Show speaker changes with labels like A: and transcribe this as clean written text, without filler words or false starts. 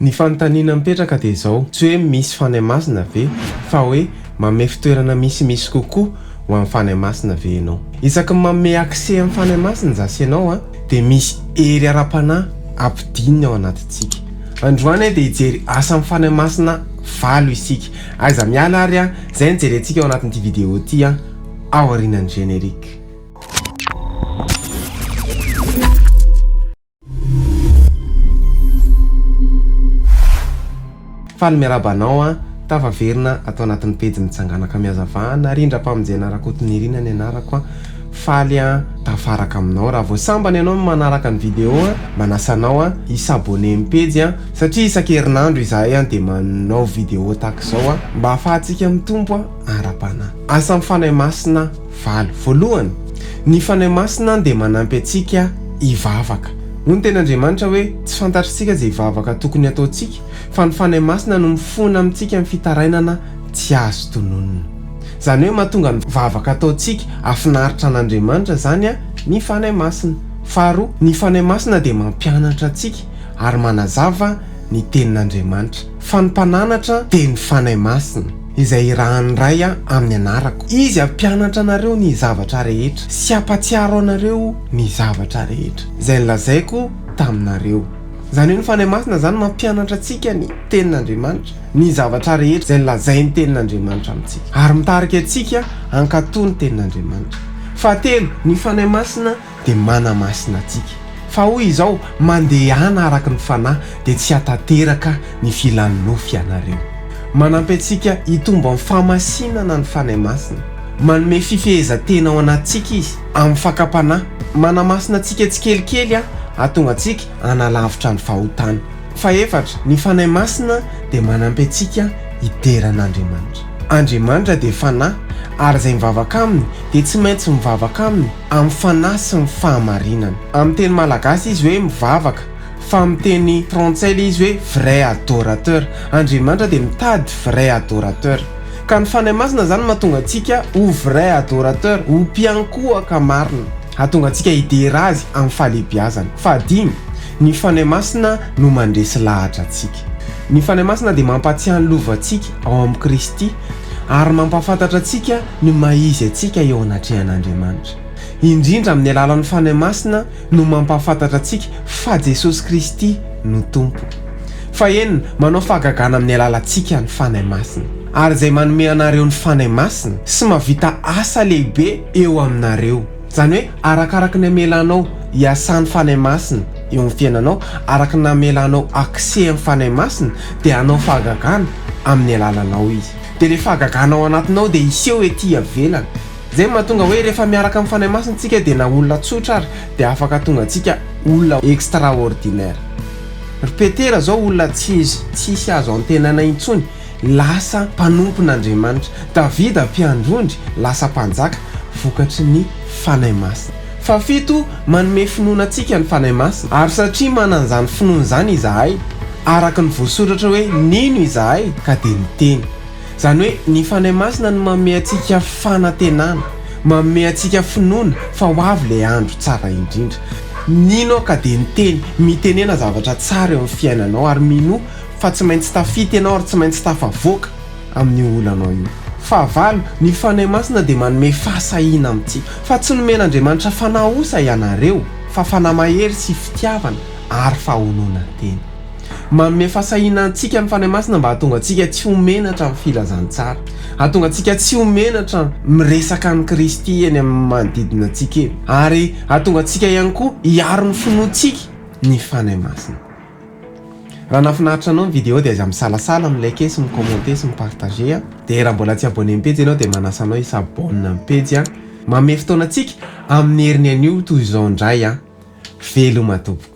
A: Ny fanontaniana mipetraka dia izao, tsy hoe misy Fanahy Masina ve, fa hoe manome fitoerana misimisy kokoa ho an'ny Fanahy Masina ve ianao? Isaky ny manome accès amin'ny Fanahy Masina zasy ianao an, dia misy hery ara-panahy ampidininy ao anatintsika. Androany dia hijery asan'ny Fanahy Masina valo isika. Aiza miala ary an, izay no jerentsika ao anatin'ity vidéo ity an, aorianan'ny générique. Faly miarahaba anao an, tafaverina ato anatin'ny pejy Mitsanganaka Mihazava, Narindram-pamonjena Rakotonirina ny anarako an, faly an tafaraka aminao, raha vao sambany ianao no manaraka ny video an, manasa anao an hi s'abonner amin'ny pejy an, satria isan-kerinandro izahay an dia manao video tahaka izao an, mba ahafahantsika mitombo an ara-panahy. Asan'ny Fanahy Masina Valo. Voalohany, ny Fanahy Masina dia manampy antsika hivavaka. Hoy ny Tenin'Andriamanitra hoe, Tsy fantatr'isika izay vavaka tokony hataontsika, fa ny Fanahy Masina no mifona amintsika amin'ny fitarainana tsy azo tononina. Izany hoe mahatonga ny vavaka ataontsika hahafinaritra an'Andriamanitra izany ny Fanahy Masina. Faharoa, ny Fanahy Masina dia mampianatra antsika ary manazava ny Tenin'Andriamanitra. Fa ny Mpananatra dia ny Fanahy Masina, izay irahan'ny Ray amin'ny anarako. Izy hampianatra anareo ny zavatra rehetra, sy hampahatsiaro anareo ny zavatra rehetra, izay nolazaiko taminareo. Izany hoe ny Fanahy Masina izany mampianatra antsika ny Tenin'Andriamanitra, ny zavatra rehetra izay nolazain'ny Tenin'Andriamanitra amintsika, ary mitarika antsika hankatò ny Tenin'Andriamanitra. Fahatelo, ny Fanahy Masina dia manamasina antsika. Fa hoy izao, Mandehana araka ny Fanahy, dia tsy hahatanteraka ny filan'ny nofo ianareo. Manampy antsika hitombo amin'ny fahamasinana ny Fanahy Masina. Manome fifehezan-tena ao anatintsika Izy, amin'ny fakam-panahy. Manamasina antsika tsikelikely hahatonga antsika hanalavitra ny fahotana. Fahefatra, ny Fanahy Masina dia manampy antsika hidera an'Andriamanitra. Andriamanitra dia Fanahy, ary izay mivavaka Aminy dia tsy maintsy mivavaka Aminy amin'ny fanahy sy ny fahamarinana. Amin'ny teny malagasy izy hoe mivavaka, fa amin'ny teny frantsay ilay izy hoe vrai adorateur. Andriamanitra dia mitady vrai adorateur. Ka ny Fanahy Masina izany mahatonga antsika ho vrai adorateur, ho mpiankohoka marina. Hahatonga antsika hidera Azy amin'ny fahalehibiazany. Fahadimy, ny Fanahy Masina no mandresy lahatra antsika. Ny Fanahy Masina dia mampahatsiahy ny lovantsika ao amin'i Kristy ary mampahafantatra antsika ny maha izy antsika eo anatrehan'Andriamanitra. Indrindra amin'ny alalan'ny Fanahy Masina no mampahafantatra antsika fa Jesosy Kristy no Tompo. Fahenina, manao fahagagana amin'ny alalantsika ny Fanahy Masina. Ary izay manome anareo ny Fanahy Masina sy mahavita asa lehibe eo aminareo. Izany hoe arakaraky ny amelanao hiasan'ny Fanahy Masina eo amin'ny fiainanao, araka ny namelanao accès amin'ny Fanahy Masina dia hanao fahagagana amin'ny alalanao Izy. Dia ilay fahagagana ao anatinao dia hiseho ety ivelany. Izay no mahatonga hoe rehefa miaraka amin'ny Fanahy Masina tsika dia na olona tsotra ary dia afaka tonga antsika olona extraordinaire. Ry Petera zao olona tsy tsisy azo antenaina intsony lasa mpanompon'Andriamanitra. Davida mpiandry ondry lasa mpanjaka vokatry ny Fanahy Masina. Fahafito, manome finoana antsika ny Fanahy Masina. Ary satria manana izany finoana izany izahay, araka ny voasoratra hoe nino izahay ka dia niteny. Izany hoe ny Fanahy Masina no manome antsika fanantenana, manome antsika finoana fa ho avy ilay andro tsara indrindra. Nino aho ka dia niteny, mitenena zavatra tsara eo amin'ny fiainanao ary minoa fa tsy maintsy tafita ianao ary tsy maintsy tafavoaka amin'io olanao io. Fahavalo, ny Fanahy Masina dia manome fahasahiana amintsika. Fa tsy nomen'Andriamanitra fanahy osa ianareo, fa fanahy mahery sy fitiavana ary fahononan-tena. Manome fahasahiana antsika ny Fanahy Masina mba hahatonga antsika tsy ho menatra amin'ny filazantsara. Hahatonga antsika tsy ho menatra miresaka an'i Kristy eny amin'ny manodidina antsika eny. Ary hahatonga antsika ihany koa hiaro ny finoantsika ny Fanahy Masina. Raha nahafinaritra anao ny vidéo dia aza misalasala mi-liker sy mi-commenter sy mi-partager a. Dia raha mbola tsy abonné amin'ny pejy ianao dia manasa anao hi-s'abonne amin'ny pejy a. Manome fotoana antsika amin'ny heriny anio toy izao indray a. Veloma tompoko.